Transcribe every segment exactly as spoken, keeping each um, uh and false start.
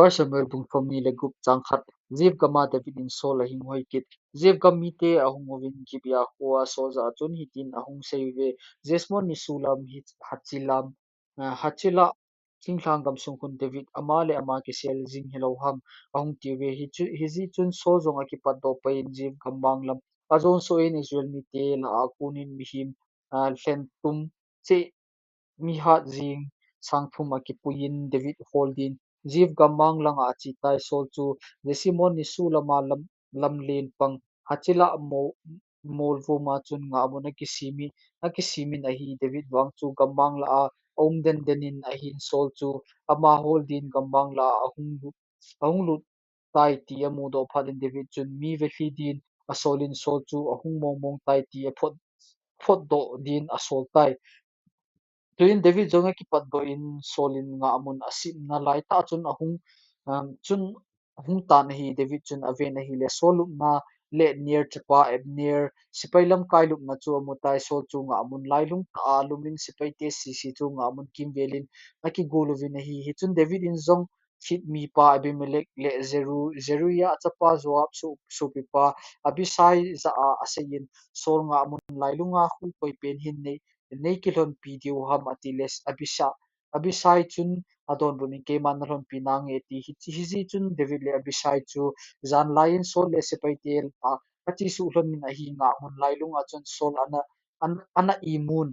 First Samuel bung som ni le gup chang khat. Ziph gama David in Saul ahung hoi kit. Ziph gam mite ahung uvin Gibeah khoa Saul jah a chun hitin ahung seiye, Jesmon nisu lam hi hachilam, ah, Hachilah thinglhang gamsung khun David ama le ama kisel jing hilou ham, ahung tiuve. Hichu, hijeh chun Saul jong akipatdoh pai in Ziph gammang lam ajon soh in Israel mite lah a konin mihem, ah, lhentum cheh mihat jing sang thum akipuiyin David hol din Ziph gammang langa achetai. Saul chu Jesmon nisu lama lam, lamlen pang Hachilah mo, molvuma chun ngahmun akisimin, akisimin ahi. David vang chu gammang lah a aum denden in ahin Saul chu ama hol din gammang lah a ahung lut, ahung lut tai ti amudoh phat in David chun mi velhi din asol in Saul chu ahung mongmong tai ti aphot, photdoh din asol tai. Tuin David jong akipatdoh in Saul in ngahmun asimna laitah chun ahung, um, chun ahung tan ahi. David chun aven ahile Saul lupna le Ner chapa Abner sepai lamkai lupna chu amutai. Saul chu ngahmun lailung tah a alumin sepaite sese chu ngahmun kimvelin akigol uvin ahi. Hichun David in jong Ziph mipa Abimelech le Zeru, Zeruiah chapa Joab su, sopipa Abisai jah a aseiyin, Saul ngahmun lailunga khu koipen hin nei, nei kilhonpi diu ham atile Abisai, Abisai chun adonbut in keiman nalhonpi nange ati. Hi, hijeh chun David le Abisai chu janlai in Saul le sepaite lah a achesuh lhonin ahi. Ngahmun lailunga chun Saul ana, an, ana imun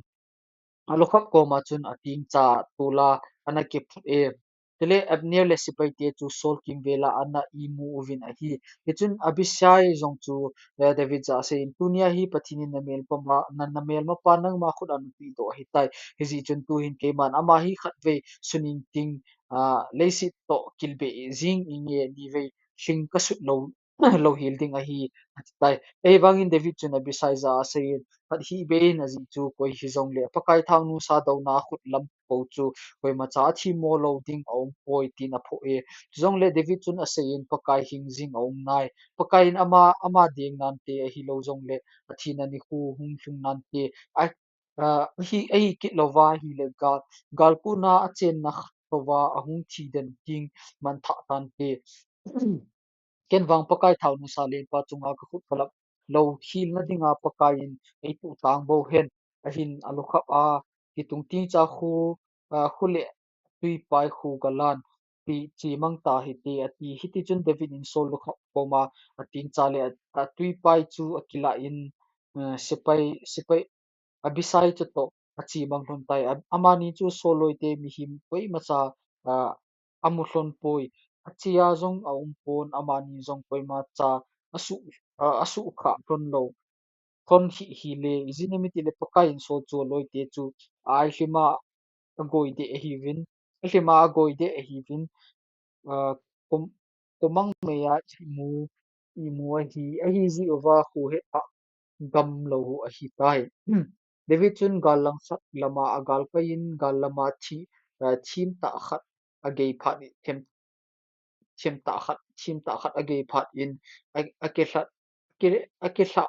alukhap koma chun atingcha tola ana kiphut e. Chule Abner le sepaite chu Saul kimvela ana imu uvin ahi. Hichun Abisai jong chu, eh, David jah a aseiyin, tunia hi Pathen in namelpama, na, namelmapa nangma khut a napehdoh ahitai. Hijeh chun tuhin keiman ama hi khatvei sun ingting, ah, leiset toh kilbeh jing inge nivei lhing kasut lou, louhel ding ahi, atitai. Ahivangin David chun Abisai jah a aseiyin, khat hih beh in ajeh chu koi hijongle Pakai thangnusa douna khut lam pou chu koimacha athemmo lou ding aumpoi tin aphoh e. Chujongle David chun aseiyin, Pakai hing jing aum nai. Pakai in ama, ama deng nante ahilou jongle athina nikho hung lhung nante. A, ah, ahi, ahi kit louva ahile gal, gal kona achenna khat louva ahung thi den ding manthah tante. Ken vang Pakai thangnusa lengpa chunga kakhut kalap lou helna dinga Pakai in eipui tang bou hen. Ahin alukhap a kitung tingcha khu, ah, khu le tuipai khu galan ti chemang tahite ati. Hitichun David in Saul lukhap koma atingcha le a, atuipai chu akilah in, eh, sepai, sepai Abisai chutoh achemang lhon tai. A, amani chu Saul loite mihem koimacha, ah, amu lhon poi. Achea jong aum pon, amani jong koimacha asu, ah, asuhkhah lhon lou, lhon hih hile, ijeh inem itile Pakai in Saul chu aloite chu ailhima agoi deh ahiuvin, alhima agoi deh ahiuvin, ah, kom, komang meiya imu, imu ahi, ahijeh uva khu hetah gamlou ahitai. David chun gal langsat lama agalkai in, gal lama thi, ah, themtah khat agei phat in, them, themtah khat, themtah khat agei phat in, a, akilhat, ki, akilhah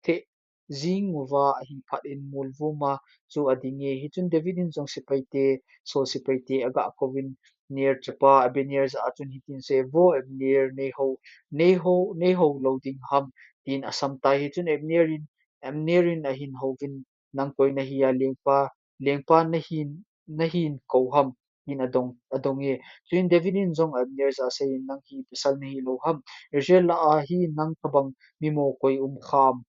theh jing uva ahi phat in molvuma chu adinge. Hichun David in jong sepaite, Saul sepaite agakouvin, Ner chapa Abner jah a chun hitin asei, Vo Abner, neihou, neihou, neihou lou ding ham, tin asam tai. Hichun Abner in, Abner in ahin houvin, Nang koi nahi a, lengpa, lengpa nahin, nahin kou ham, tin adong, adong e. Chuin David in jong Abner jah a aseiyin, Nang hi pasal nahi lou ham? Israel lah a hi nang tobang mimo koi um kham?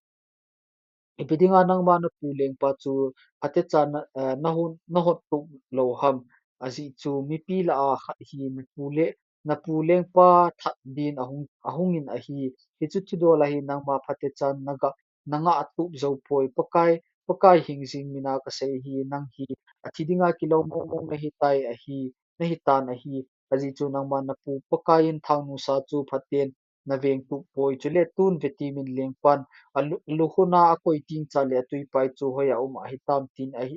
Ipi dinga nangma napu lengpa chu phatecha na, eh, nahon, nahon tup lou ham? Ajeh chu mipi lah a khat hi napu le, napu lengpa that din ahung, ahungin ahi. Hichu thudol ahi, nangma phatecha naga, nangah tup jou poi. Pakai, Pakai hing jing mina kasei hi, nang hi athi dinga kilou mongmong nahitai ahi, nahitan ahi. Ajeh chu nangma napu Pakai in thangnusa chu phaten naveng tup poi. Chule tun vetemin lengpan alu, alukhuna akoi tingcha le atuipai chu hoiya um ahitam tin ahi,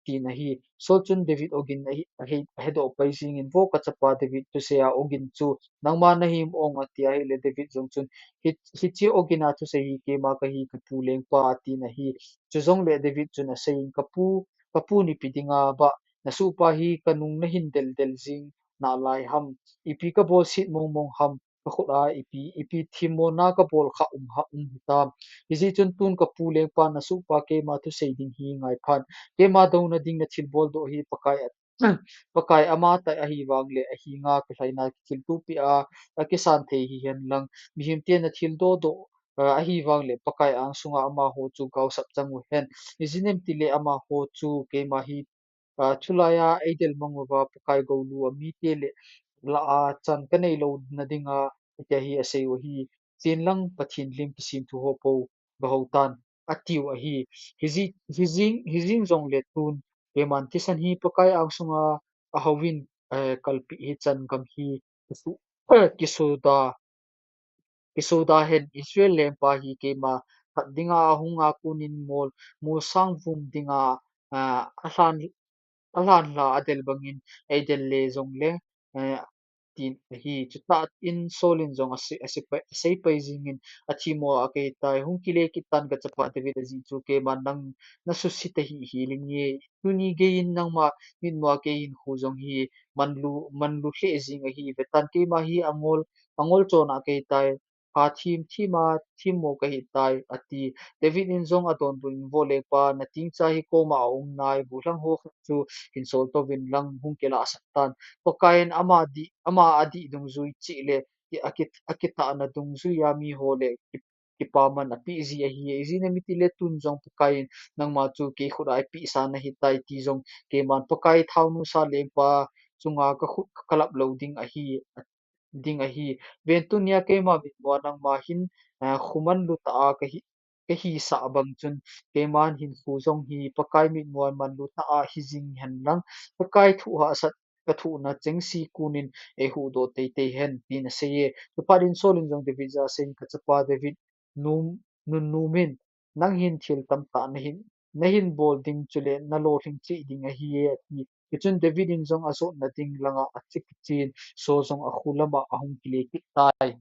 tin ahi. Saul chun David ogin ahi, ahi, ahedoh pai jingin, Vo kachapa David, thusei a ogin chu nangma nahi em? Ati ahile David jong chun, Hi, hiche ogin a thusei hi keima kahi, kapu lengpa, atin ahi. Chujongle David chun aseiyin, Kapu, kapu, ipi dinga bah nasohpa hi kanung nahin deldel jing nalai ham? Ipi kabol sit mong mong ham? Kakhut a ipi, ipi themmona kabol kha um ha, um hitam? Hijeh chun tun kapu lengpa nasuhpa keima thusei ding hi ngaiphan. Keima douna ding nathilbol doh hi Pakai a, Pakai amatah ahi vangle ahinga kilhaina kithiltupi a, akisan thei hihen lang. Mihemte nathildoh doh, a, ahi vangle Pakai angsunga amaho chu gaosap chang uhen. Ijeh inem itile amaho chu keima hi, a, chulaiya eidel mang uva Pakai goulu a mite le lah a chan kanei louna dinga, hitia hi asei u ahi. Chen lang Pathen lim kisemthu ho pou gahou tan, atiu ahi. Hiji, hijing, hijing jongle tun keiman thisan hi Pakai angsunga ahouvin, eh, kalpeh hichan gam hi kisu, eh, kisuda, kisuda hen. Israel lengpa hi keima phat dinga ahunga konin mol, molsang vum dinga, ah, alhan, alhan lha adel bangin eidel le jongle, eh, tin ahi. Chutah in Saul in jong asei, asei pai, asei pai jingin, athemmo a kahitai, hung kile kit tan kachapa David, ajeh chu keiman nang nasuhset ahih hel inge. Tuni geiyin nangma mitmua keihin khu jong hi manlu, manlu lheh jing ahi. Vetan keima hi angol, angol chona kahitai. Pha them, themmo, themmo kahitai, ati. David in jong adonbut in, vo lengpa, natengcha hi koma aum nai, gollhang ho khat chu hin sol touvin lang hung kilahsah tan. Pakaiyin ama dih, ama adih dungjui cheh le, ki, aki, akitahna dungjuiya miho le ki, kipaman apeh ji ahi. Ijeh inem itile tun jong Pakaiyin nangma chu kei khut a eipehsa nahitai ti jong keiman Pakai thaonusa lengpa chunga kakhut kakalap lou ding ahi, ding ahi. Ven tunia keima mitmua nangma hin, ah, khu manlutah a kahi, kahisah bang chun keiman hinkho jong hi Pakai mitmua manlutah a hijing hen lang, Pakai thu hahsat kathohna chengse konin eihuhdoh teitei hen, tin aseiye. Chuphat in Saul in jong David jah a aseiyin, kachapa David, nom, nunnom in, nang hin thil tamtah nahin, nahin bol ding chule nalolhing cheh ding ahiye, ati. Hichun David in jong ajotna ding langa ache kichen, Saul jong akhu lama ahung kile kit tai.